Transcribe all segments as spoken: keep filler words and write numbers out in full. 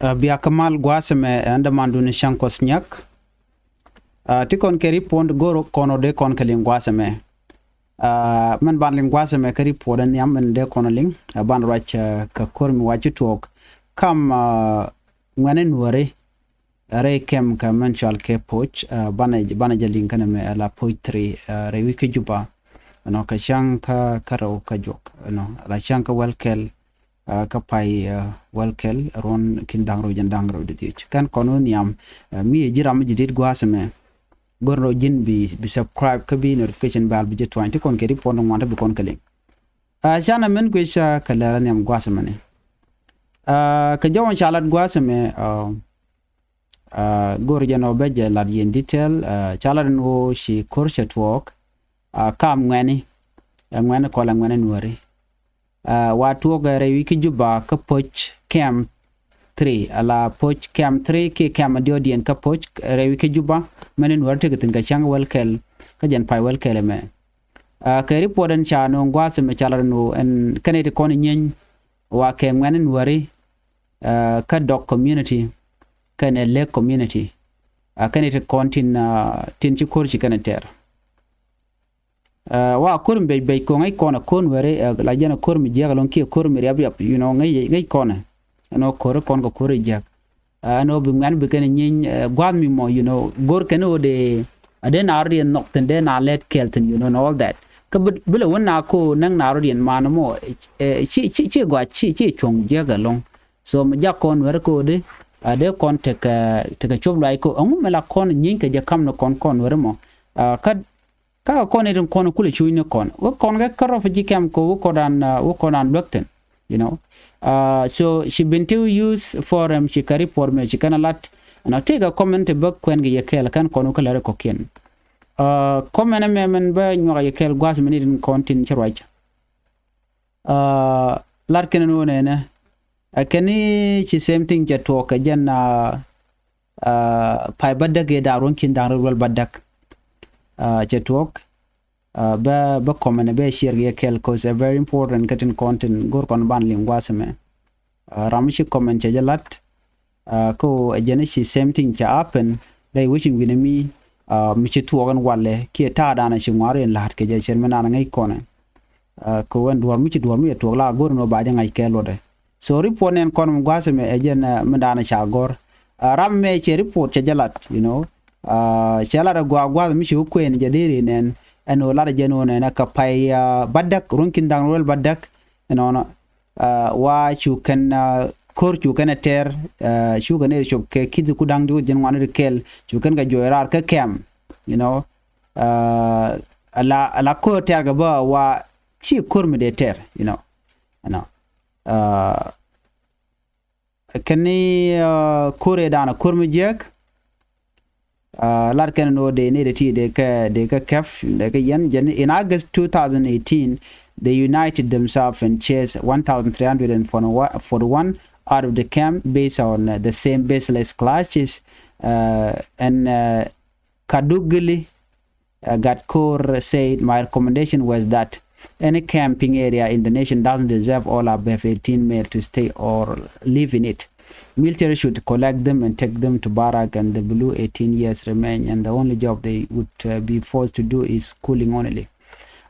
Ɛ, bia kä mal gua̱a̱th ɛmɛ, ɛn dämandun Cäŋ Kuɔth Nyak. Ɛ, ti kɔn kɛ ripot go̱r kɔn ɔ dee kɔn kɛ liŋ gua̱a̱th ɛmɛ. Ɛ, mɛn ban liŋ gua̱a̱th ɛmɛ kä ripot ɛn nhiam mɛn dee kɔn liŋ. Ɛ, ban ruac, ɛ, kɛ ko̱r mi wa ci tuɔɔk kam, ɛ, ŋuɛ̈ni Nuääri rɛy kɛm kɛ mɛn cɔal kɛ Poc, ɛ, banɛ, banɛ jɛ liŋ kɛn ɛmɛ, ɛ, la Poc three, ɛ, rɛy wi̱c kä Juba. Ɛnɔ kɛ cäŋ kä, kä rɛw kä juɔk. Ɛnɔ la cäŋ kä wäl kɛl, ɛ, kä pay, ɛ, wäl kɛl ruɔ̱n ki̱n da̱ŋ rɛw jɛn da̱ŋ rɛw di dhiec. Kɛn kɔn wä nhiam, ɛ, mi ɛ ji̱ ram mi ji̱ dit gua̱a̱th ɛmɛ, go̱r rɔ ji̱n bi, bi subscribe kä bi notification bell bi jɛ tuany ti kɔn kɛ ripot ŋuan ti bi kɔn kɛ liŋ. Ɛ, canɛ min guic, ɛ, kɛ lɛr ɛ nhiam gua̱a̱th ɛmɛni. Ɛ, kɛ jɔwän ca lat gua̱a̱th ɛmɛ, ɛ, ɛ, go̱r jɛn ɔ bɛ jɛ lat yɛn detail, ɛ, ca lat ɛn ɣöö ci ko̱r cɛ tuɔɔk, ɛ, kam ŋuɛ̈ni, ɛ, ŋuɛ̈ni kɔl ɛ ŋuɛ̈ni Nuääri. Ɛ, wa tuɔɔk ɛ rɛy wi̱c kä Juba kä Poc camp three, ala Poc camp three kiɛ camp a diɔ̱ɔ̱kdiɛn kä Poc, ɛ, rɛy wi̱c kä Juba, mɛn in Nuääri tekɛ thi̱n kɛ cäŋ wäl kɛl, kä jɛn pay wäl kɛl ɛmɛ. Ɛ, kɛ ripot ɛn ca nööŋ gua̱a̱th ɛmɛ ca lat ɛn ɣöö ɛn kɛn ɛ ti kɔn nyieny wa kɛ ŋuɛ̈ni Nuääri, ɛ, kä Dɔk community, kɛnɛ Lek community. Ɛ, kɛn ɛ ti kɔn tin, ɛ, tin ci ko̱r ci kɛn ɛ tɛr. Ɛ, wa ko̱r mi bec bec ko̱ ŋäc kɔn ɛ ko̱r Nuääri, ɛ, la jɛn ɛ ko̱r mi jiäk ɛlɔ̱ŋ kiɛ ko̱r mi riap riap, you know, ŋäc, ŋäc kɔn ɛ. Ɛn ɣöö ko̱r kɔn kɛ ko̱r ɛ jiäk. Ɛ, ɛn ɣöö bi ŋuɛ̈ni bi kɛn ɛ nyieny, ɛ, gua̱a̱th mi mɔ, you know, go̱r kɛn ɣöö dee, ɛ, dee na rɔ̱diɛn nhɔk thi̱n, dee na lɛt kɛɛl thi̱n, you know, and all that. Kä bi, bi lɛ wä na ko̱ näk na rɔ̱diɛn man mɔ, ɛ, ci, ci, ci gɔaa, ci, ci cuɔ̱ŋ jiäk ɛlɔ̱ŋ. So mi jak kɔn Nuääri ko̱ dee, ɛ, dee kɔn tekɛ, tekɛ cop luaac ko̱ ɛŋu mi la kɔn nyieny kɛ jɛ kam ni kɔn kɔn Nuääri mɔ. Ɛ, kä Kä kɔn itin kɔn kulɛ cuc ni kɔn. Wä kɔn kɛ kä refugee camp kɛ wä kɔn dan, uh, wä kɔn dan luäk thin, you know. Uh, so ci Bentiu Youth Forum ci kɛ ripot mɛ ci kɛn a lat. Ɛn a tëëkɛ comment bä kuɛn kɛ yɛ kɛɛl kɛn kɔn wä kä lɛr kɔkiɛn. Uh, comment mɛ mɛn bä nyuak yɛ kɛɛl gua̱a̱th mɛn itin kɔn tin ci ruac. Uh, lat kɛn ni wä nɛnɛ. Ɛ kɛn ni ci same thing cɛ tuɔɔk kɛ jɛn, uh, uh, pay bädäk i̱ da̱ŋ ruɔ̱n ki̱n da̱ŋ rɛw wäl bädäk. Uh, cɛ tuɔɔk, uh, bä, bä comment bä share kɛ kɛɛl, 'cause ɛ very important kä tin kɔn tin go̱r kɔn ban liŋ gua̱a̱th ɛmɛ. Uh, ram mi ci comment cɛ jɛ lat, uh, kä ɛ jɛn ci same thing cɛ happen rɛy wecin wi̱nɛ mi, uh, mi ci tuɔɔk ɛn walɛ kiɛ ta̱a̱ danɛ ci ŋuari ɛn la̱t kɛ jɛ cɛr mi nanɛ ŋäc kɔnɛ. Uh, kä wɛn duɔ̱ɔ̱r mi ci duɔ̱ɔ̱r mi cɛ tuɔɔk la go̱r ɛn ɣöö ba jɛ ŋa̱c kɛ luɔtdɛ. So ripot nɛn kɔn mi gua̱a̱th ɛmɛ ɛ jɛn, uh, mi danɛ ca gɔ̱r. Uh, ram mɛ cɛ ripot cɛ jɛ lat, you know. Uh, cɛ lat ɛ gua̱a̱th gua̱a̱th mi ci wä kuɛn jɛ deri nɛn ɛn ɣöö lat ɛ jɛn ɣöö nɛn ɛ kɛ pay, uh, bädäk ruɔ̱n ki̱n da̱ŋ ruɔ̱n bädäk. Ɛnɔnɔ, uh, wa cu kɛn, uh, ko̱r cu kɛn ɛ tɛr, uh, cu kɛn ɛ cop kɛ ki̱th ku da̱ŋ diwä jɛn ŋuan ri kɛl cu kɛn kɛ juɔc raar kä kɛm, you know. Uh, ala, ala ko̱r tɛr kɛ bä wa ci ko̱r mi dee tɛr, you know. Ɛnɔ. Uh, kɛn ni, uh, ko̱r ɛ danɔ ko̱r mi jiäk. Uh, lat kɛn ni wä dee ni dee ti dee kɛ, dee kɛ kɛp dee kɛ yɛn jɛn. In August two thousand eighteen, they united themselves and chased one thousand three hundred and forty-one out of the camp based on, uh, the same baseless clashes, uh, and, uh, Kadugili, uh, Gatkur said, "My recommendation was that any camping area in the nation doesn't deserve all above eighteen male to stay or live in it. Military should collect them and take them to barrack, and the below eighteen years remain, and the only job they would, uh, be forced to do is schooling only."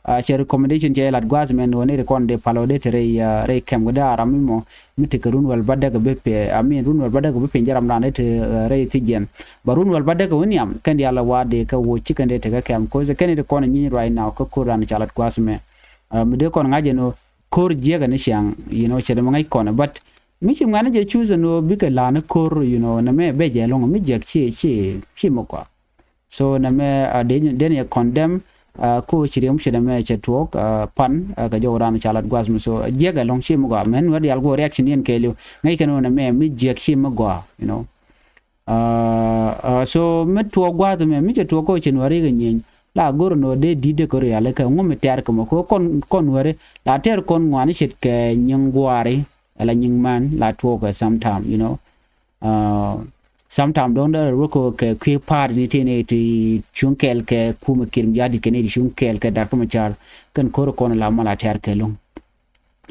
Uh, cɛ recommendation cɛ lat gua̱a̱th mɛn wä ni ri kɔn dee pal wä dee te rɛy, uh, rɛy kɛm wä dee a ram mi mɔ mi tekɛ run wäl bädäk bä pɛ, I mean, run wäl bädäk bä piny jɛ ram dan dee te, uh, rɛy thi jiɛn. Ba run wäl bädäk wä nhiam kɛn diaal a wa dee kä wä ci kɛn dee tekɛ kɛm, 'cause kɛn dee kɔn nyieny right now kä ko̱r dan ca lat gua̱a̱th mɛ. Uh, mi dee kɔn ŋa̱c ɛn wä ko̱r jiɛk ɛn ciaŋ, you know, cɛ dee mi ŋa̱c kɔn. But mi ci ŋuɛ̈ni jɛ choose ɛn wä bikɛ la̱a̱n ko̱r, you know, nɛ mɛ bɛ jɛ lɔŋ mi jiɛk ci, ci, ci mi kɔa. So nɛ mɛ, uh, den, den yɛ condemn, uh, ko ci riɛm ci nɛ mɛ cɛ tuɔɔk, uh, pan, uh, kɛ jɔw ran ca lat gua̱a̱th mi. So, uh, jiɛk ɛlɔ̱ŋ ci mi gɔaa. Mɛn wä dial guɔ reaction yɛn kɛɛliw. Ŋäc kɛn wä nɛ mɛ mi jiɛk ci mi gɔaa, you know. Uh, uh, so mi tuɔɔk gua̱a̱th mɛ, mi cɛ tuɔɔk ko ci Nuääri kɛ nyieny. La go̱r nɔ dee di̱t dee kɛ rial kɛ ŋu mi tɛr kɛ mɔ ko kɔn, kɔn Nuääri. La tɛr kɔn ŋuani ce̱tkɛ nyiŋ gua̱a̱ri. Ala nyiŋ man la tuɔɔk kɛ sometime, you know. Uh, sometime dɔ̱ŋ dee rɛ wä kɛ kui̱ pa̱a̱t ni ti ni ti cuŋ kɛɛl kɛ kumɛ kirim jadi kɛ ni ti cuŋ kɛɛl kɛ Dak Macar kɛn ko̱r kɔn la mal a tɛr kɛ lo̱ŋ.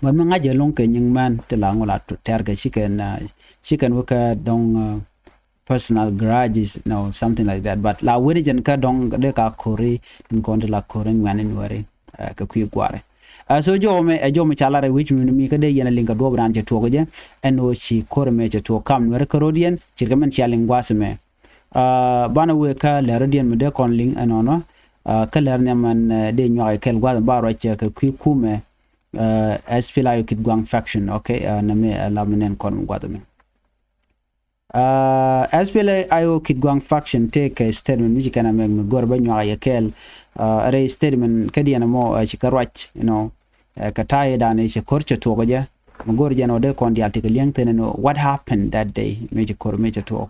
Mɛ mi ŋa̱c jɛ lo̱ŋ kɛ nyiŋ mɛn ti la ŋu la tɛr kɛ ci kɛn ci kɛn wä kä dɔŋ personal grudges, no, something like that. But la wen jɛn kä dɔŋ dee ka kori tin kɔn ti la kori ŋuɛn in wɛri kɛ kui̱ guari. So jɔw mɛ ɛ jɔw mɛ ca lar ɛ wi̱c mi mi kä dee yɛn a liŋ kɛ duɔp dan cɛ tuɔk jɛ ɛn ɣöö ci kori mɛ cɛ tuɔk kam nuɛri kä rot yɛn cir kɛ mɛn cia liŋ gua̱a̱th mɛ. Banɛ wëë kä lɛr rot yɛn mi dee kɔn liŋ ɛnɔnɔ kä lɛr nhiam mɛn dee nyuak ɛ kɛl gua̱a̱th mɛ ba ruac kɛ kui̱ kumɛ SPLA-IO Kitgwang faction, okay. Nɛ mi ɛ la mi nɛn kɔn mi gua̱a̱th mɛ. Uh, SPLA-IO Kitgwang faction tëë kɛ statement mi ci kɛn a mɛk mi gör bä nyuak yɛ kɛɛl. Uh, rɛy statement kä diɛn mɔ uh, ci kɛ ruac, you know, uh, kɛ ta̱a̱ i̱ dan i̱ ci ko̱r cɛ tuɔk jɛ mi gör jɛn ɔ dee kɔn diaal ti kɛ liɛŋ thin ni what happened that day mi ci ko̱r mi cɛ tuɔk.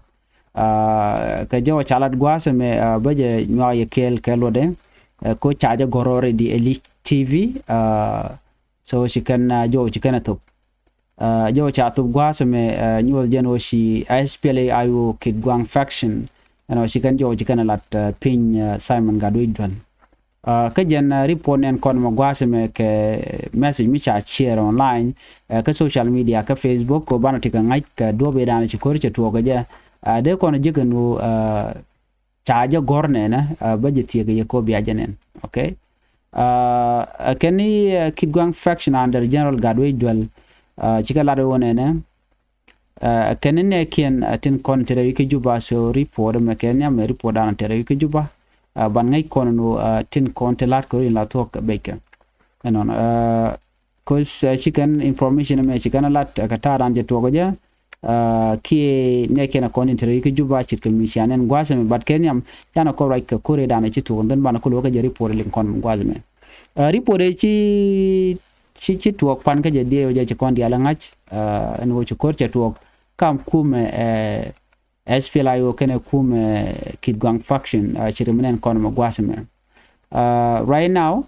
Uh, kɛ jɛ wä ca lat gua̱a̱th ɛmɛ uh, bä jɛ nyuak yɛ kɛɛl kɛ luɔtdɛ uh, ko ca jɛ gɔ̱r already Elite T V. Uh, so ci kɛn uh, jɔw ci kɛn a thop. Uh, jɔw ca thop gua̱a̱th ɛmɛ uh, nyuɔth jɛn wä ci SPLA-IO Kitgwang faction ɛn wä ci kɛn jɔw ci kɛn a lat uh, piny uh, Simon Gatwec Dual. Uh, kä jɛn uh, report nɛn kɔn mɛ gua̱a̱th ɛmɛ kɛ message mi ca share online uh, kä social media kä Facebook ko banɛ ti kɛ ŋa̱c kɛ duɔp idan ci ko̱r cɛ tuɔk kɛ jɛ uh, dee kɔn ji̱ kɛ nu uh, ca jɛ gɔ̱r nɛnɛ uh, bä jɛ thiek yɛ ko bia jɛ nɛn, okay. Uh, kɛn ni uh, Kitgwang faction under General Gatwec Dual uh, ci kɛ lat wä nɛnɛ uh, kɛn ni nɛ kiɛn uh, tin kɔn tɛrɛ wi̱c kä Juba. So report mɛ kɛn ni amɛ report dan tɛrɛ wi̱c kä Juba uh, ban ŋäc kɔn nu uh, tin kɔn ti lat kɛ rin la thuɔk bɛckɛ ɛnɔn uh, cause uh, ci kɛn information mɛ ci kɛn a lat uh, kɛ ta̱a̱ dan jɛ tuɔk jɛ. Uh, kiɛ nɛ kɛn a kɔn interview kä Juba cit kɛ mi cian ɛn gua̱a̱th ɛmɛ but kɛ nhiam can a kɔn ruac kɛ ko̱r ëë dan a ci tuɔk and then banɛ kul wä kä jɛ report liŋ kɔn gua̱a̱th ɛmɛ. Uh, report ëë ci ci ci tuɔk pan kä jɛ diee wä jɛ ci kɔn diaal ɛ ŋa̱c uh, ɛn wä ci ko̱r cɛ tuɔk kam kumɛ uh, SPLA-IO kɛnɛ kumɛ uh, Kitgwang faction uh, cit kɛ mi nɛn kɔn mɛ gua̱a̱th ɛmɛ. Uh, right now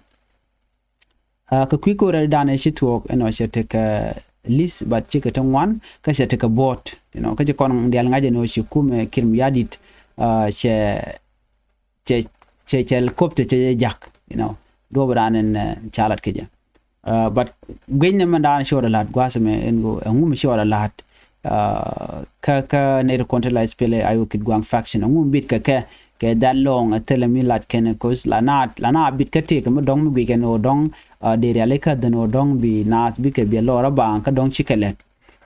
uh, kɛ kui̱ ko̱rɛ dan ɛ ci tuɔɔk ɛnɔ cɛ tekɛ list but cikɛ te ŋuan kä cɛ tekɛ board, you know, kä ci kɔn dial ŋa̱c ɛn ɔ ci kumɛ Kiir Mayardit uh, cɛ cɛ cɛ cɛ kop te cɛ jak, you know, duɔp dan ɛn uh, ca lat kɛ jɛ. Uh, but guic ni mɛ dan ci ɣɔt a la̱t gua̱a̱th mɛ ɛn go ɛŋu mi ci ɣɔt a la̱t uh, kä kä nɛy ti kɔn ti la SPLA-IO Kitgwang faction ɛŋu mi bit kɛ kɛ kɛ that long ɛ thilɛ mi lat kɛn cause la na la na bit kä tëëk mi dɔ̱ŋ mi guic kɛn ɣöö dɔ̱ŋ uh, dee riali kä dhän ɣöö dɔ̱ŋ bi naath bikɛ biɛ lɔɔr a baaŋ kä dɔ̱ŋ cikɛ lɛt.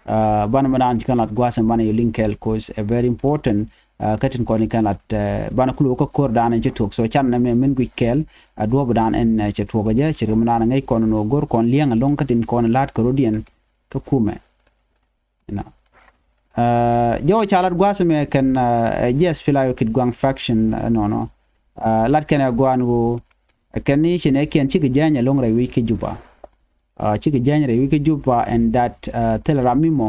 Uh, banɛ mi daan cikɛ lat gua̱a̱th ɛn banɛ yɛ liŋ kɛɛl cause ɛ very important. Uh, kä tin kɔn ikɛn lat uh, banɛ kul wä kä ko̱r daan ɛn ci tuɔk so can nɛ mɛ min guic kɛɛl a duɔ̱ɔ̱p daan ɛn uh, cɛ tuɔk ɛ jɛ ci rim daan ŋäc kɔn ɛn ɣöö go̱r kɔn liɛŋ ɛlɔ̱ŋ kä tin kɔn la̱t kɛ rɔ̱diɛn kä kumɛ. You know. Uh, jɛ wä ca lat gua̱a̱th mɛ kɛn uh, jiɛ SPLA-IO Kitgwang faction uh, nɔnɔ uh, lat kɛn ɛ gua̱a̱n ɣöö kɛn ni ci nɛ kiɛn cikɛ jäny ɛlɔ̱ŋ rɛy wi̱c kä Juba. Uh, cikɛ jäny rɛy wi̱c kä Juba and that uh, thilɛ ram mi mɔ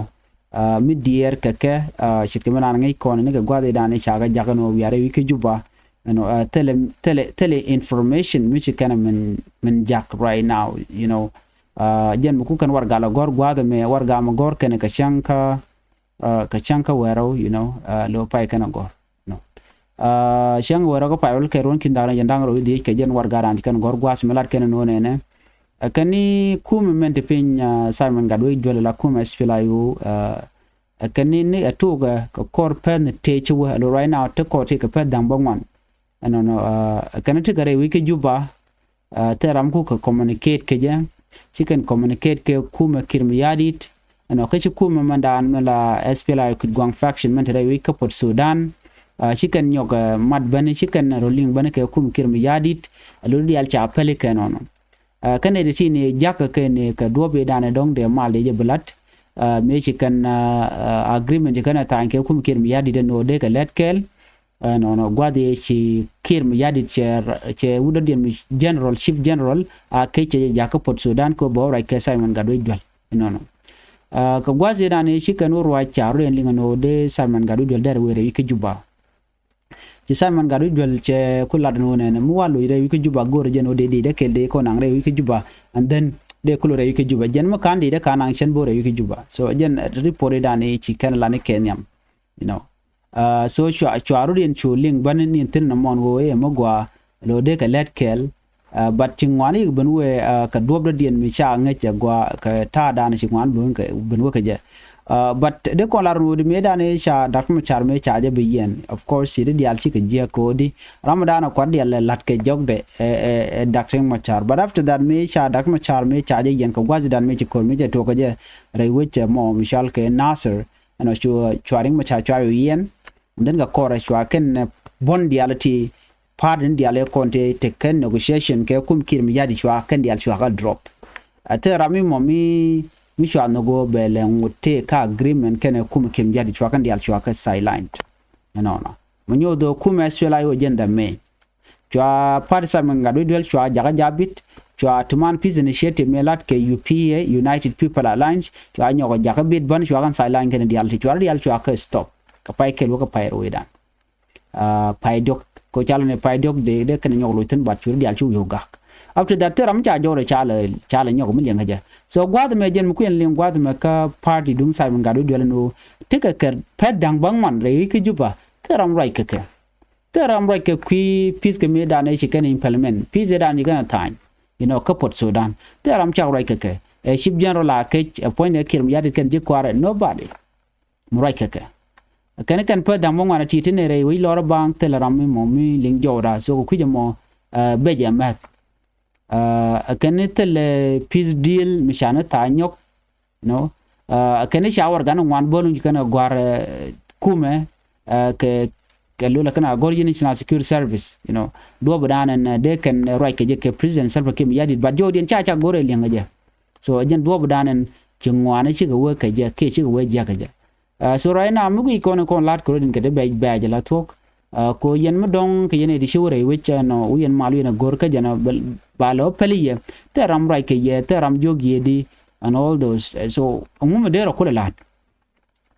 uh, mi diɛɛr kɛ kɛ uh, ce̱tkɛ mi naan ŋäc kɔn ni kɛ gua̱a̱th i̱ dan i̱ ca kɛ jakä ni wä wia̱r rɛy wi̱c kä Juba. You know, uh, thilɛ thilɛ thilɛ information mi ci kɛn min min jak right now, you know. Uh, jɛn mi ku kɛn warɛga lɛ gɔ̱r gua̱a̱th ɛmɛ warɛga mi gɔ̱r kɛn kɛ cäŋ kä uh, kɛ cäŋ kä wɛrɛw, you know, uh, lo̱ pay kɛn a gɔ̱r, you know. Uh, cäŋ wɛrɛw kä pay wä kɛ ruɔ̱n ki̱n da̱ŋ rɛw jɛn da̱ŋ rɛw i̱ dhiec kɛ jɛn warɛga da̱ŋ ci kɛn gɔ̱r gua̱a̱th mi lat kɛn no̱o̱n ɛnɛ. Uh, kɛn ni kumɛ mɛn ti piny uh, Simon Gatwec Dual la kumɛ SPLA-IO uh, uh, kɛn ni ni ɛ tuukɛ kɛ kɔr pɛth ni tëë ci wä alo right now ti kɔr ti kɛ pɛth da̱ŋ bä ŋuan. Ɛnɔnɔ uh, kɛn ni ti kɛ rɛy wi̱c kä Juba. Uh, thil ram ku kɛ communicate kɛ jɛ ci kɛn communicate kɛ kumɛ Kiir Mayardit. Ɛnɔ kä ci kumɛ mɛn daan mɛ la SPLA-IO Kitgwang faction mɛn te rɛy wi̱c kä Port Sudan. Uh, ci kɛn nyɔk uh, mat bäni ci kɛn rɔ liŋ bäni kɛ kumɛ Kiir Mayardit. Alo diaal ca päli kɛ nɔnɔ. Uh, kɛn ɛ ti ti ni jakä kɛ ni kɛ duɔ̱p i̱ daan ɛ dɔ̱ŋ dee mal dee jɛ bi la̱t. Uh, mëë ci kɛn uh, uh, agreement ci kɛn ɛ tha̱a̱ny kɛ kumɛ Kiir Mayardit ɛn ɣöö dee kɛ lɛt kɛɛl. Ɛnɔnɔ gua̱th yɛ ci Kiir Mayardit cɛ cɛ wut dɔ̱diɛn mi general, chief general a kec cɛ jakä Port Sudan kɛ bä ruac kɛ Simon Gatwec Dual. Ɛnɔnɔ kɛ gua̱th yɛ dan ci kɛn wä ruac ca ruac ɛn liŋ ɛn ɣöö dee Simon Gatwec Dual dɛr wëë rɛy wi̱c kä Juba. Ci Simon Gatwec Dual cɛ ku lat ɛn ɣöö nɛnɛ mi wa loc rɛy wi̱c kä Juba go̱o̱rɛ jɛn ɣöö dee dee dee kɛl dee kɔn naŋ rɛy wi̱c kä Juba and then dee ku loc rɛy wi̱c kä Juba jɛn mi ka̱n dee dee ka̱n naŋ cɛn bo̱o̱r rɛy wi̱c kä Juba. So jɛn report i̱ dan ci kɛn lat ni kɛ nhiam. You know. Uh, so cua cua rut yɛn cu liŋ bäni ni thil na mɔn ɣöö ëë mi gɔaa lo̱o̱ dee kɛ lɛt kɛɛl. But ci ŋuan yik ben wee kɛ duɔ̱p dɔ̱diɛn mi ca ŋäc ɛ gua kɛ ta̱a̱ dan ci ŋuan ben wee kɛ jɛ. But dee kɔn lar ŋot mëë dan ca Doctor Machar mëë ca jɛ bi yɛn. Of course ci di diaal ci kɛ jiɛk kɛ ɣöö di ram dan kuat diaal ɛ la̱t kɛ jɔkdɛ ɛ Doctor Machar. But after that mëë ca Doctor Machar mëë ca jɛ yɛn kɛ gua̱th dan mëë ci ko̱r mëë cɛ tuɔk kɛ jɛ rɛy wec ɛ mɔ mi cɔal kɛ Nasir. Ɛn ɔ cu cua Riek Machar cua yɔ yɛn. And then kɛ kɔrɛ cua kɛn buɔ̱n diaal ti party ni diaal ɛ kɔn ti te kɛn negotiation kɛ kum Kiir Mayardit cua kɛn diaal cua kɛ drop. Ɛ thil ram mi mɔ mi mi cua nhɔk ɣöö bɛ lɛ ŋot tëë kä agreement kɛnɛ kum Kiir Mayardit cua kɛn diaal cua kɛ sidelined. Ɛnɔnɔ mi nyuɔth ɣöö kum SPLA-IO jɛn the main. Cua party Simon Gatwech Dual cua jakä jabit, cua tuman peace initiative mi lat kɛ U P A, United People Alliance, cua nyɔk jakä bit bän cua kɛn sideline kɛn diaal ti cua diaal cua kɛ stop. Kɛ pay kɛl wä kɛ pay ruidan. Pay diɔk ko calo ni pay diɔk de de kɛn nyɔk loc thin bat cua diaal cu yo̱ gak. Up to that thil ram ca jɔr calo calo nyɔk mi liɛŋ kɛ jɛ. So gua̱th mɛ jɛn mi kuɛn liŋ gua̱th mɛ kä party duŋ Simon Gatwech Dual ni wä. Tekɛ kɛ pɛt da̱ŋ bäŋ man rɛy ki Juba. Thil ram ruac kɛ kɛ. Thil ram ruac kɛ kui̱ peace kɛ mëë dan ɛ ci kɛn implement. Peace ɛ dan ci kɛn a tha̱a̱ny. You know, kä Port Sudan. Thil ram cak ruac kɛ kɛ. Ɛ chief general a kec ɛ puɔ̱ny ɛ Kiir Mayardit kɛn ji̱ kua̱rɛ. Nobody. Mi ruac kɛ kɛ. Kɛn kɛn peth da̱ŋ bäŋ ŋuan a ti ti ni rɛy wec lɔr a baŋ thil ram mi mɔ mi liŋ jɔwda. So kɛ kui̱c ɛmɔ ɛ bec ɛ mɛth. Ɛ kɛn ni thil peace deal mi ca ni tha̱a̱ nyɔk. You know, ɛ kɛn ni ca wär gan ŋuan bä luny kɛn ɛ gua̱r kumɛ kɛ kɛ lula kɛn a gɔr yini ci na security service. You know, duɔp dan ɛn dee kɛn ruac kɛ jɛ kɛ President Salva Kiir Mayardit, but jɔwdiɛn ca ca gɔr ɛ liɛŋ kɛ jɛ. So ɛ jɛn duɔp dan ɛn ci ŋuan cikɛ wee kɛ jɛ kiɛ cikɛ wee jiak kɛ jɛ. So right now mi guic kɔn kɔn lat kɛ rot in kɛ dee bɛc bɛc la thuɔ̱k. Ko yɛn mi dɔ̱ŋ kɛ yɛn ɛ ti ci wä rɛy wec ɛn ɔ wä yɛn mal wä yɛn a go̱r kä jɛn a ba lɛ wä pɛli yɛ. Thil ram ruac kɛ yɛ, thil ram jiök yɛ di and all those. So ɛŋu mi dee rɔ kulɛ lat.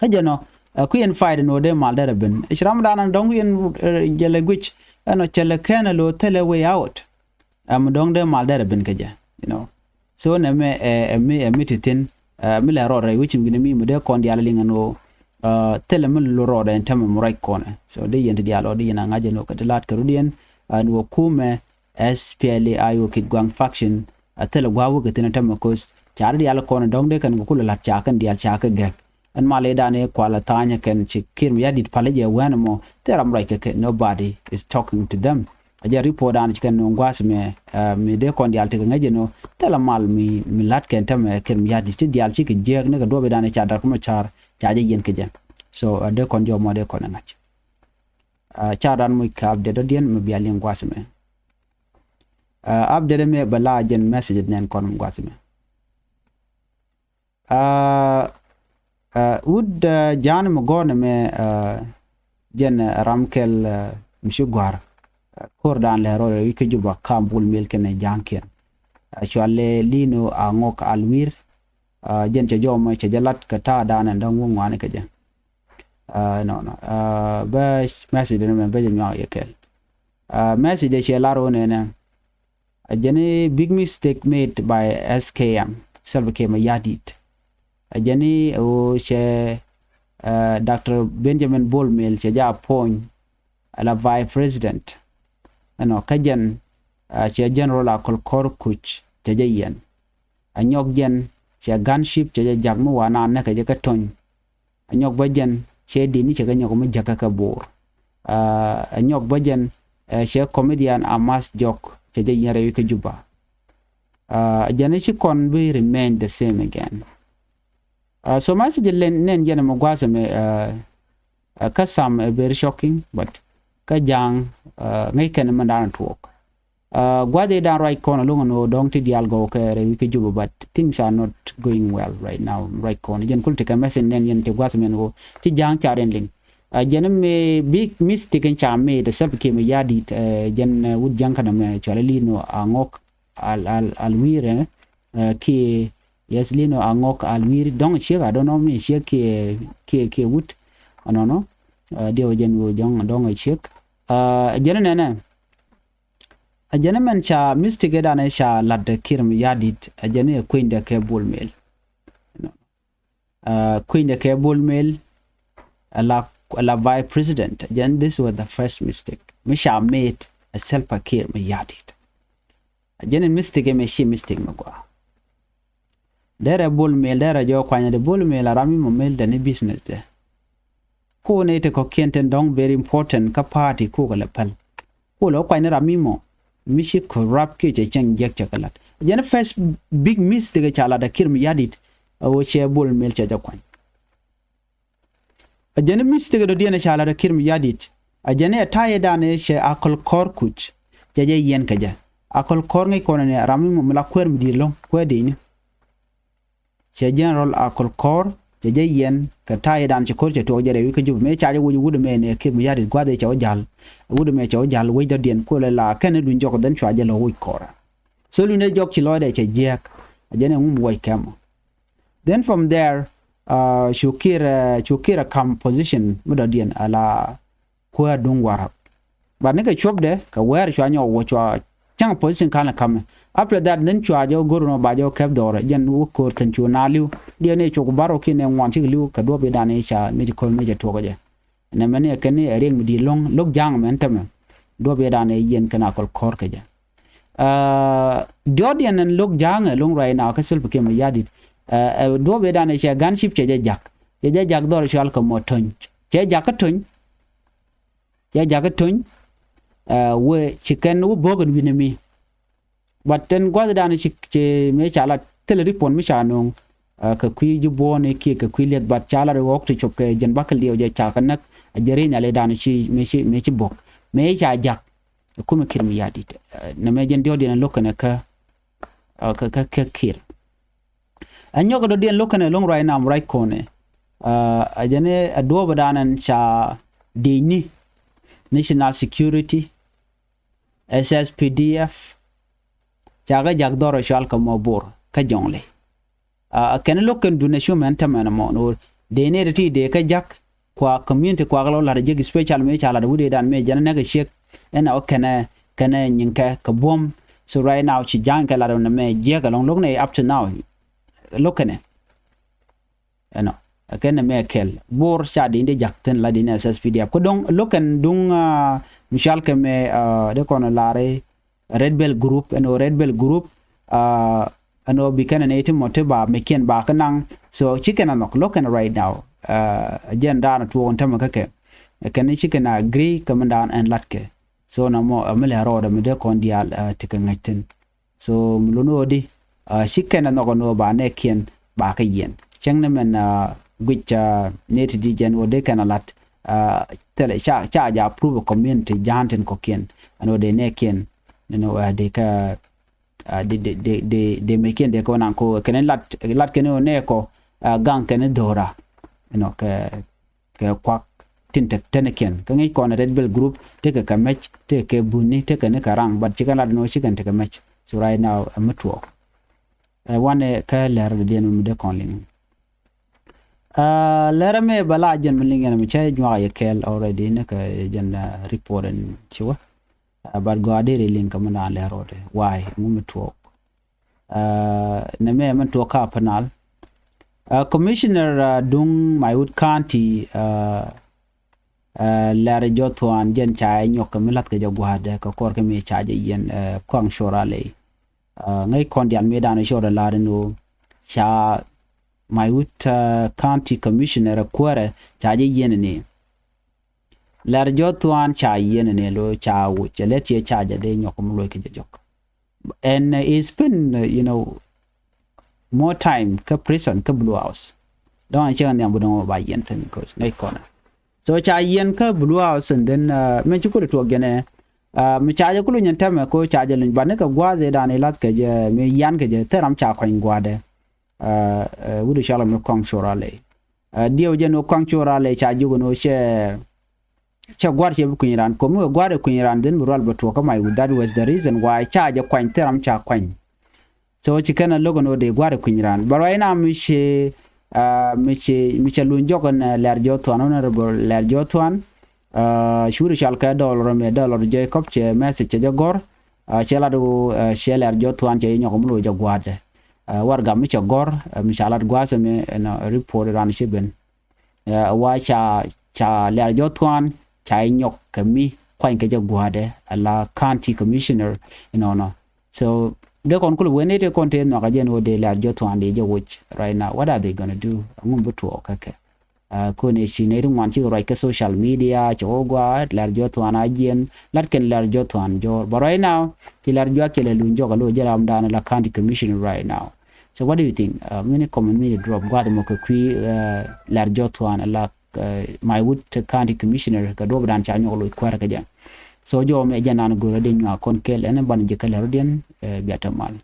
Kä jɛn ɔ ku yɛn fight ni wä dee mal dee rɛ ben. Ci ram dan ɛn dɔ̱ŋ yɛn jɛ lɛ guic ɛn ɔ cɛ lɛ kɛn ɛ lo̱ thilɛ way out. Ɛ mi dɔ̱ŋ dee mal dee rɛ ben kɛ jɛ, you know. So nɛ mɛ ɛ mi ɛ mi ti thin ɛ mi lɛ rɔɔd rɛy wecin wi̱ni mi mi dee kɔn diaal liŋ ɛn ɣöö thilɛ mi lo rɔɔd ɛn tämɛ mi ruac kɔnɛ. So dee yɛn ti diaal ɔ dee yɛn a ŋa̱c ɛn ɣöö kɛ ti la̱t kɛ rut yɛn ɛn ɣöö kumɛ SPLA-IO Kitgwang faction. A thilɛ gua̱a̱k wä kɛ thin ɛ tämɛ koth ca ri diaal kɔn dɔ̱ŋ dee kɛn kɛ kulɛ la̱t ca kɛn diaal ca kɛ gɛk. Ɛn mal i̱ dan i̱ kual ɛ tha̱a̱nyɛ kɛn ci Kiir Mayardit palä jɛ wɛn ɛmɔ thil ram ruac kɛ kɛ, nobody is talking to them. A jɛ report dan ci kɛn nuŋ gua̱a̱th mɛ mi dee kɔn diaal tekɛ ŋäc ɛn ɔ thilɛ mal mi mi la̱t kɛn tämɛ Kiir Mayardit ti diaal cikɛ jiääk ni kɛ duɔp i̱ dan i̱ ca Doctor Machar ca jɛ yiɛn kɛ jɛ. So a dee kɔn jɔmɔ dee kɔn ɛ ŋa̱c. Ca dan muc kɛ update dɔ̱diɛn mi bia liŋ gua̱a̱th mɛ. Update mɛ bɛ la jɛn message nɛn kɔn mi gua̱a̱th mɛ. Wut ja̱a̱n mi gɔ̱r nɛmɛ jɛn ram kɛl mi ci gua̱r ko̱r dan lɛ rɔ wi̱c kä Juba kam Bol Mel kɛnɛ ja̱a̱ŋkiɛn. Cualɛ Lino Aŋɔk Alwi̱r. Jɛn cɛ jɔmɔ cɛ jɛ lat kɛ ta̱a̱ dan ɛn däŋ wä ŋuani kɛ jɛ. Nɔnɔ bä message nɛmɛ bä jɛ nyuak yɛ kɛl. Message cɛ lar wä nɛnɛ. A jɛn i̱ big mistake made by S K M, Salva Kiir Mayardit. A jɛn i̱ ɣöö cɛ Doctor Benjamin Bol Mel cɛ jɛ appoint ala vice president. Ɛnɔ kä jɛn cɛ general Akol Kor Kuc cɛ jɛ yiɛn. A nyɔk jɛn cɛ gunship cɛ jɛ jak mi wa naan näkɛ jɛ kä Tony. A nyɔk bä jɛn cɛ di̱t ni cɛ kɛ nyɔk mi jäkä kɛ Bor. A nyɔk bä jɛn cɛ comedian Amas Jɔk cɛ jɛ yiɛn rɛy wi̱c kä Juba. A jɛn ci kɔn bi remain the same again. So message lɛn nɛn jɛn mɛ gua̱a̱th mɛ kä sam ɛ very shocking, but kä ja̱a̱ŋ ŋäc kɛn mɛ dan tuɔɔk. Gua̱dhi dan ruac kɔn a loŋ ɛn ɣöö dɔ̱ŋ ti diaal gɔw kɛ rɛy wi̱c kä Juba, but things are not going well right now. Ruac kɔn jɛn kul ti kɛ message nɛn yɛn ti gua̱th mɛn ɣöö ci ja̱a̱ŋ ca rɛn liŋ. Jɛn mi big mistake in ca made Salva Kiir Mayardit, jɛn wut ja̱a̱ŋ kɛn mɛ cual Lino Aŋɔk Al Al Alwi̱r kiɛ, yes, Lino Aŋɔk Alwi̱r dɔ̱ŋ ciek, I don't know mi ciek kiɛ kiɛ kiɛ wut. Ɛnɔnɔ diɛw jɛn ɣöö dɔ̱ŋ dɔ̱ŋ ciek. Jɛn nɛnɛ. A jɛn mɛn ca mistake dan ca lat Kiir Mayardit, a jɛn ɛ kuenydɛ kɛ Bol Mel. Kuenydɛ kɛ Bol Mel, a la a la vice president. A jɛn this was the first mistake mi ca made a Salva Kiir Mayardit. A jɛn in mistake ɛmɛ ci mistake mi gɔaa. Derɛ Bol Mel derɛ jɔk kuany di Bol Mel a ram mi mɔ mel dɛ ni business dɛ. Ku ni ti kɔkiɛn tin dɔŋ very important kä party ku kɛ lɛ päl. Ku lɛ kuany ni ram mi mɔ mi ci corrupt kiɛ cɛ cɛŋ jiɛk cɛ kɛ lat. A jɛn first big mistake ca lat a Kiir Mayardit. A wä cɛ Bol Mel cɛ jɛ kuany. A jɛn mistake dɔ̱diɛn ca lat a Kiir Mayardit. A jɛn ɛ ta̱yɛ dan ɛ cɛ Akol Koor kuc. Cɛ jɛ yiɛn kɛ jɛ. Akol Koor ŋäc kɔn ni ram mi mɔ mi la kuäär mi di̱i̱t lo̱ŋ kuäär di̱i̱ni. Cɛ General Akol Koor cɛ jɛ yiɛn kɛ ta̱yɛ dan ci ko̱r cɛ tuɔɔk jɛ rɛy wi̱c kä Juba. Mëë ca jɛ woc wut ɛmɛ ni Kiir Mayardit gua̱th ɛ cɛ wä ja̱l. Wut ɛmɛ cɛ wä ja̱l wec dɔ̱diɛn kuɔlɛ la kɛn ni duny jɔk dhɛn cua jɛ lɔ woc kɔɔra. So luny dee jɔk ci lɔcdɛ cɛ jiɛɛk. A jɛn ɛ ŋum woc kɛmɔ. Then from there, uh, cu Kiir, uh, cu Kiir a kam position mi dɔ̱diɛn a la kuäär duŋ Warap. But ni kɛ cuɔpdɛ kɛ wɛɛr cua nyɔk wä cua cäŋ position kan kamɛ. After that then cua jɛ wä go̱r nɔ ba jɛ wä kɛp dhɔrɛ jɛn wä ko̱r thi̱n cu na li̱w. Diɛ ni cuk bar wä kiɛ ni ŋuan cik li̱w kɛ duɔp idan i̱ ca mi ci ko̱r mi cɛ tuɔk jɛ. Nɛ mɛni ɛ kɛn ni ɛ riɛk mi di̱i̱t lo̱ŋ lo̱k ja̱a̱ŋ mɛn tämɛ. Duɔp i̱ dan ɛ yiɛn kɛn a kɔl kɔr kɛ jɛ. Ɛ, diɔt yɛn ɛn lo̱k ja̱a̱ŋ ɛ lo̱ŋ ruac na kä Salva Kiir Mayardit. Ɛ, ɛ, duɔp i̱ dan ɛ cɛ gunship cɛ jɛ jak. Cɛ jɛ jak dhɔr cual kɛ mɔ töny. Cɛ jak kä töny. Cɛ jak kä töny. Ɛ, wee ci kɛn wä bo̱o̱k ɛn wi̱n ɛmi. But tɛn gua̱thdan ci, ci mëë ca lat thilɛ ripon mi ca no̱o̱ŋ, ɛ, kɛ kui̱ ji̱ buɔ̱ɔ̱n i̱ kiɛ kɛ kui̱ liɛth, but ca lat ɣɔ̱k ti cop kɛ jɛn bakä liɛw jɛ ca kɛ näk, ɛ jɛ ri̱ny alɛ dan ci mëë ci, mëë ci bo̱k. Mëë ca jak. Ɛ kumɛ Kiir Mayardit. Ɛ, nɛ mɛ jɛn diɔ̱k diɛn lo̱k kɛnɛ kä, ɛ, kä, kä, kä Kiir. Ɛ nyɔk dɔ̱diɛn lo̱k kɛnɛ lo̱ŋ ruac nam ruac kɔnɛ. Ɛ, ɛ jɛn ɛ duɔ̱ɔ̱p dan ɛn ca di̱cni National Security, S S P D F, ca kɛ jak dhɔr cual kɛ mɔ Bor kä Jɔŋli. Ɛ, kɛn lo̱k kɛn dun ɛ cu mɛn tämɛn mɔ ni wur. Dee ni ti dee kɛ jak kua community kua kɛ lɔ lar jek special mi ca lar wut idan mi jɛn nɛ kɛ ciek. Ɛn ɛ wä kɛnɛ, kɛnɛ nyin kɛ kɛ buɔ̱m. So right now ci ja̱a̱ŋ kɛ lar nɛ mɛ jiɛk ɛlɔŋ lo̱k nɛ up to now. Lo̱k kɛnɛ. Ɛnɔ. Ɛ kɛn nɛ mɛ kɛl. Bor ca di ni jak thin la di ni S S P D F. Kä do̱ŋ lo̱k kɛn duŋ, ɛ, mi cual kɛ mɛ, ɛ, dee kɔn lar Red Belt Group, ɛn ɣöö Red Belt Group, ɛ, ɛn ɣöö bi kɛn ɛ nɛy ti mɔ ti ba mɛckiɛn ba kä naŋ. So ci kɛn ɛ nhɔk lo̱k kɛn right now. Ɛ, jɛn daanɔ tuɔɔk ɛn tämɛ kä kɛ. Ɛ kɛn ci kɛn agree kɛ mi daan ɛn latkɛ. So na mɔ, ɛ, mi lɛ rɔɔdɛ mi dee kɔn diaal, ɛ, ti kɛ ŋäc thi̱n. So mi lun ɣöö di, ɛ, ci kɛn ɛ nhɔk ɛn ɣöö ba nɛɛkiɛn ba kä yiɛn. Cäŋ ni mɛn, ɛ, guic, ɛ, nɛy ti di jɛn ɣöö dee kɛn ɛ lat, ɛ, thilɛ ca, ca ja approve community ja̱a̱n tin kɔ̱kiɛn. Ɛn ɣöö dee nɛɛkiɛn, you know, ɛ, dee kä, ɛ, dee, dee, dee, dee, dee mɛckiɛn dee kɛ wä naŋ ko kɛn lat, lat kɛn ɣöö nɛɛkɔ, ɛ, gaŋ kɛn do̱ra. You know, kɛ, kɛ kuak tin te, tenikiɛn. Kä ŋi̱c kɔn Red Belt Group, tekɛ kɛ mɛc, tekɛ kɛ buni, tekɛ ni kɛ raŋ, but ci kɛn lat ni wä ci kɛn tekɛ mɛc. So right now, ɛ mi tuɔɔk. Ɛ wanɛ kɛ lɛr dee diɛn mi dee kɔn liŋ. Ɛ lɛr mɛ bɛ la jɛn mi liŋ yɛn mi cɛ nyuak yɛ kɛɛl already ni kɛ jɛn, ɛ, report ɛn ci wä. Ɛ but gɔaa dee ri liŋ kɛ mi daan lɛr rɔɔdɛ. Why? Ŋu mi tuɔɔk. Ɛ, nɛ mɛ mɛn tuɔɔk kä Upper Nile. Ɛ, Commissioner, ɛ, duŋ Maiwut County, ɛ, ɛ, Lɛr Jɔthuan jɛn ca ɛ nyɔk kɛ mi lath kɛ jɛ gua̱a̱dɛ kɛ kɔr kɛ mi ca jɛ yɛn, ɛ, kɔaŋ cuɔr alɛ. Ɛ, ŋäc kɔn dial mi dan cuɔr ɛ la̱r ɛn ɣöö ca Maiwut, ɛ, County Commissioner ɛ kuäärɛ ca jɛ yɛn ni. Lɛr Jɔthuan ca yɛn ni lo ca wuc ɛ lɛ tiɛ ca jɛ dee nyɔk mi luɔc kɛ jɛ jɔk. And, uh, he spend, uh, you know, more time kä prison kä Blue House. Dɔ̱ŋ a cieŋ nhiam bi dɔ̱ŋ ba yɛn thin because ŋäc kɔn. So ca yɛn kä Blue House and then, uh, mɛn ci kul tuɔk jɛn ɛ, uh, mi ca jɛ kul nyɛn tɛmɛ ko ca jɛ luny ba ni kɛ gua̱a̱th ɛ dan ilat kɛ jɛ mi yan kɛ jɛ thɛ ram ca kɔny gua̱a̱dɛ. Uh, uh, wut i̱ cɔl mi kɔŋ cor alɛ. Uh, diɛw jɛ ni kɔŋ cor alɛ ca jok ni cɛ cɛ gua̱r cɛ bi kui̱ny raan komi wee gua̱r ɛ kui̱ny raan dhin bi rual bɛ tuɔɔk kä Maiwut. That was the reason why ca jɛ kuany thil ram ca kuany. So ci kɛn a lo̱k ɛn ɣöö dee gua̱r ɛ kui̱ny raan. But right now mi ci, uh, mi ci, mi cɛ luny jɔk ɛn, uh, Lɛr Jɔthuan, Honorable Lɛr Jɔthuan. Uh, ci wut i̱ cɔal kɛ Dɔlɔr ɛmɛ, Dɔlɔr Jacob cɛ message cɛ jɛ gɔ̱r. Uh, cɛ lat ɣöö, uh, cɛ Lɛr Jɔthuan cɛ jɛ nyɔk mi lo̱c jɛ gua̱a̱dɛ. Uh, warɛgak mi cɛ gɔ̱r, uh, mi ca lat gua̱a̱th ɛmɛ ɛn, uh, report raan ci ben. Ɛ wa ca, ca Lɛr Jɔthuan ca inyɔk kɛ mi kuany kɛ jɛ gua̱a̱dɛ ala County Commissioner inɔnɔ. So dee kɔn kulɛ wen ni ti kɔn tëë nhɔakä jɛn ɣöö dee Lɛr Jɔth Thuan dee jɛ woc right now, what are they gonna do? Ɛŋu mi bi tuɔɔk kä kɛ? Kɔn ɛ ci nɛy ti ŋuan cikɛ ruac kä social media, cɛ wä gua Lɛr Jɔth Thuan a jiɛn, lat kɛn Lɛr Jɔth Thuan jɔɔr. But right now ci Lɛr Jɔth Thuan kɛ lɛ luny jɔk a lo̱ jɛ ramdan la county commissioner right now. So what do you think? Mini comment mi drop gua̱a̱th mɔ kɛ kui̱ Lɛr Jɔth Thuan la Maiwut County Commissioner kɛ duɔ̱ɔ̱pdan ca nyɔk loc kuäärä kɛ jɛ. So jɔw mɛ jɛ nan go̱o̱rä di nyuak kɔn kɛl ɛn ban jɛ kɛ lɛ rɔ̱diɛn. Bia te mal.